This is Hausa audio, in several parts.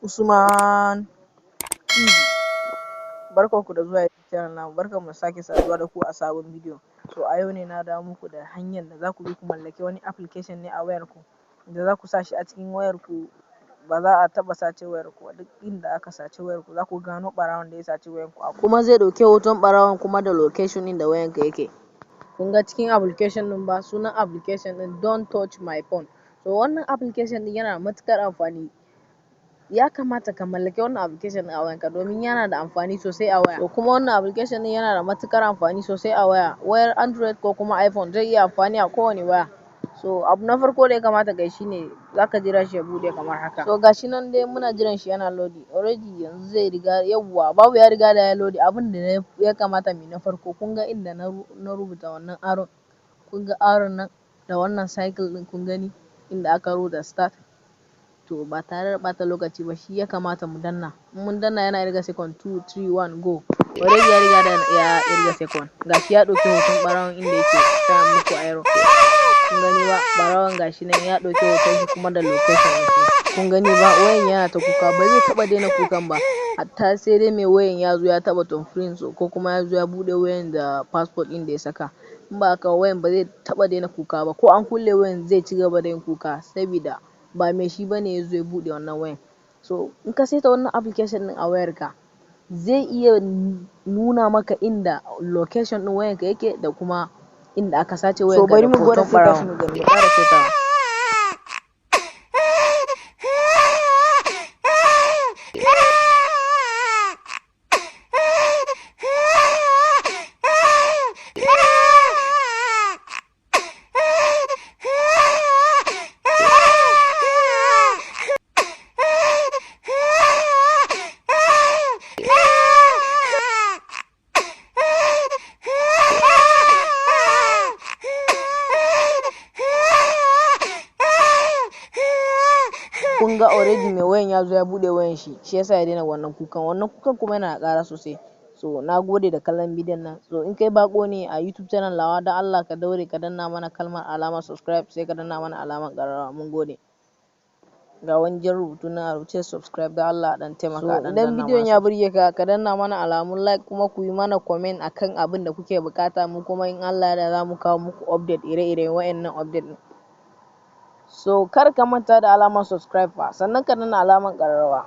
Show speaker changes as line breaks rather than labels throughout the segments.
Usman TV. Barkanku da zuwa YouTube channel namu, barkanmu da sake saduwa da ku a sabon bidiyo. So a yau ne na dawo muku da hanyar da za ku bi ku mallaki wani application ne a wayarku, da za ku sa shi a cikin wayarku, ba za a taɓa sace wayarku ba. Duk inda aka sace wayarku, za ku gano ɓarawon da ya sace wayarku, kuma zai ɗauki hoton ɓarawon kuma da location ɗin da wayanka yake. Kun ga cikin application ɗin ba, sunan application ɗin "Don't Touch My Phone". So wannan application ɗin yana da matuƙar amfani. Ya kamata ka mallaki wannan application ɗin a wayanka domin yana da amfani sosai a waya. To kuma wannan application ɗin yana da matuƙar amfani sosai a waya, wayar Android ko kuma iPhone, zai iya amfani a kowane waya. So abu na farko da ya kamata kai shine zaka jira shi ya buɗe kamar haka. So gashi nan dai muna jiran shi yana loading. Already yanzu zai riga, yawwa, babu, ya riga da ya loading. Abin da ya kamata mu na farko, kun ga inda na rubuta wannan arrow, kun ga arrow nan da wannan circle ɗin, kun gani inda aka rubuta "start". To ba tare da ɓata lokaci ba, shi ya kamata mu danna. In mun danna, yana irga second: 2, 3, 1, go. Already ya riga da ya irga second. Gashi ya ɗauki hoton ɓarawon inda yake sa muku arrow. Kun gani ba, ɓarawon gashi nan ya ɗauki hoton shi kuma da location ɗin shi. Kun gani ba, wayan yana ta kuka, ba zai taɓa daina kukan ba hatta sai dai mai wayan ya zo ya taɓa thumbprint ko kuma ya zo ya buɗe wayan da password ɗin da ya saka. In ba haka, wayan ba zai taɓa daina kuka ba. Ko an kulle wayan, zai ci gaba da yin kuka, sabida ba mai shi bane ya zo ya buɗe wannan wayan. So in ka saita wannan application ɗin a wayarka, zai iya nuna maka inda location ɗin wayanka yake da kuma inda aka sace wayanka. So bari mu gwada saita shi mu gani, mu ƙara saitawa. Kun ga already mai wayan ya zo ya buɗe wayan shi, shi yasa ya daina wannan kukan. Wannan kukan kuma yana da ƙara sosai. So na gode da kallon bidiyon nan. So in kai baƙo ne a YouTube channel nawa, don Allah ka daure ka danna mana kalmar alamar subscribe, sai ka danna mana alamar ƙararrawa. Mun gode. Ga wani jan rubutu na rubuce "subscribe", don Allah dan taimaka dan idan bidiyon ya burge ka, ka danna mana alamun like, kuma ku yi mana comment akan abin da kuke bukata. Mu kuma in Allah ya yarda, za mu kawo muku update ire-iren wayannan update din. So kar ka manta da alamar subscribe fa, sannan ka danna alamar ƙararrawa.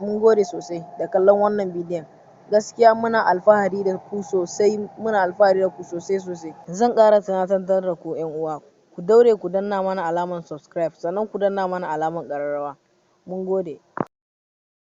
Mun gode sosai da kallon wannan bidiyon. Gaskiya muna alfahari da ku sosai, muna alfahari da ku sosai sosai. Zan ƙara tunatar da ku, ƴan uwa, ku daure ku danna mana alamar subscribe, sannan ku danna mana alamar ƙararrawa. Mun gode.